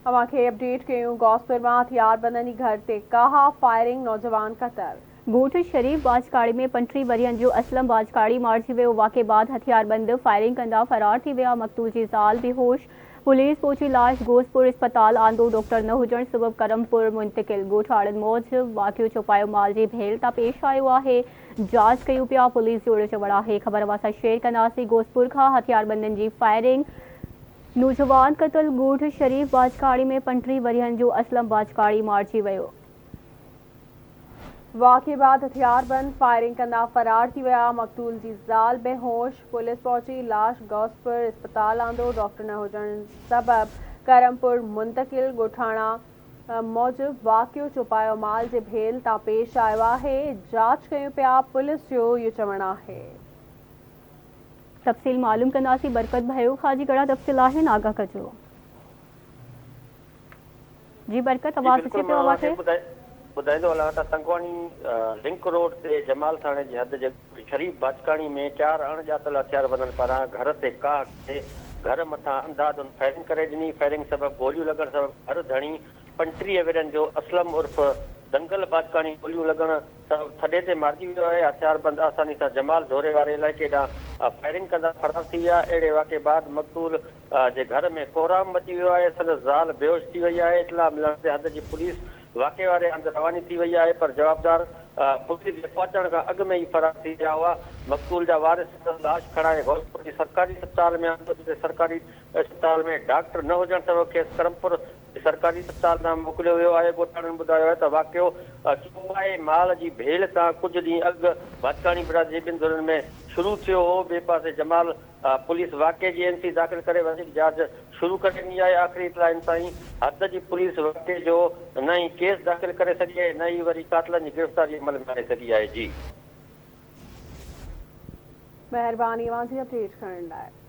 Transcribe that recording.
اوهان کي اپڊيٽ ڪيون غوثپور مان هٿياربندن جي گهر تي ڪاهه، فائرنگ، نوجوان قتل. ڳوٺ شريف باجڪاڙي ۾ 35 ورهين جو اسلم باجڪاڙي مارجي ويو، واقعي بعد هٿياربند فائرنگ ڪندا فرار ٿي ويا، مقتول جي زال بيهوش، پوليس پهچي لاش غوثپور اسپتال آندو، ڊاڪٽر نه هجڻ سبب ڪرمپور منتقل، ڳوٺاڻن موجب واقعو چوپايو مال جي ڀيل تان پيش آيو آهي، جاچ ڪيون پيا، پوليس جو اهڙو چوڻ آهي، خبر اوهان سان شيئر ڪنداسين، غوثپور کان هٿياربندن جي فائرنگ. نوجوان قتل، ڳوٺ شريف باجڪاڻي ۾ 35 ورهين جو اسلم باجڪاڻي مارجي ويو. واقعي بعد هٿياربند فائرنگ ڪندا فرار ٿي ويا، مقتول جي زال بيهوش، پوليس پهچي لاش غوثپور اسپتال آندو، ڊاڪٽر نه هجڻ سبب ڪرمپور منتقل، ڳوٺاڻا موجب واقعو چوپايو مال جي ڀيل تان پيش آيو آهي، جاچ ڪيون پيا، پوليس جو اهو چوڻ آهي. تفصيل معلوم ڪنداسين برڪت ڀيو کان جي ڪهڙا تفصيل آهن آگاهه ڪجو. جي برڪت جي آواز بلڪل اچي مان پيو اوهان اوهان کي کي. ٻڌائيندو هلان ته تنگواڻي لنڪ روڊ تي جمال ٿاڻي جي حد جي ڳوٺ شريف باجڪاڻي ۾ چار اڻ ڄاتل هٿياربندن پاران گهر تي ڪاهه ڪري گهر مٿان انڌاڌنڌ فائرنگ ڪري ڏني فائرنگ سبب گوليون لڳڻ سبب گهر ڌڻي 35 ورهين جو اسلم عرف دنگل باجڪاڻي گوليون لڳڻ سبب ٿڏي تي مارجي ويو آهي، هٿياربند آساني سان جمال ڍوري واري علائقي ڏانهن فائرنگ ڪندا فرار ٿي ويا، اهڙي واقعي بعد مقتول جي گهر ۾ ڪهرام مچي ويو آهي، سندس زال بيهوش ٿي وئي آهي، اطلاع ملڻ تي حد جي پوليس واقعي واري هنڌ رواني ٿي وئي آهي پر جوابدار پوليس جي پهچڻ کان اڳ ۾ ئي فرار ٿي ويا هئا، مقتول جا وارث سندس لاش کڻائي غوثپور جي سرڪاري اسپتال ۾ آندو جتي سرڪاري اسپتال ۾ ڊاڪٽر نه هجڻ سبب کيس ڪرمپور سرڪاري اسپتال ڏانهن موڪليو ويو آهي، ڳوٺاڻن ٻڌايو آهي ته واقعو چوپائي مال جي ڀيل تان ڪجهه ڏينهن اڳ ڀتڪاڻي برادري جي ٻن ڌرين ۾ شروع ٿيو هو، ٻئي پاسي جمال پوليس واقعي جي اين سي داخل ڪري وڌيڪ جاچ شروع ڪري ڏني آهي، آخري اطلاعن تائين حد جي پوليس واقعي جو نه ئي ڪيس داخل ڪري سگهي آهي نه ئي وري قاتلن جي گرفتاري عمل ۾ آڻي سگهي آهي جي. مهرباني اوهان جي اپڊيٽ ڪرڻ لاء.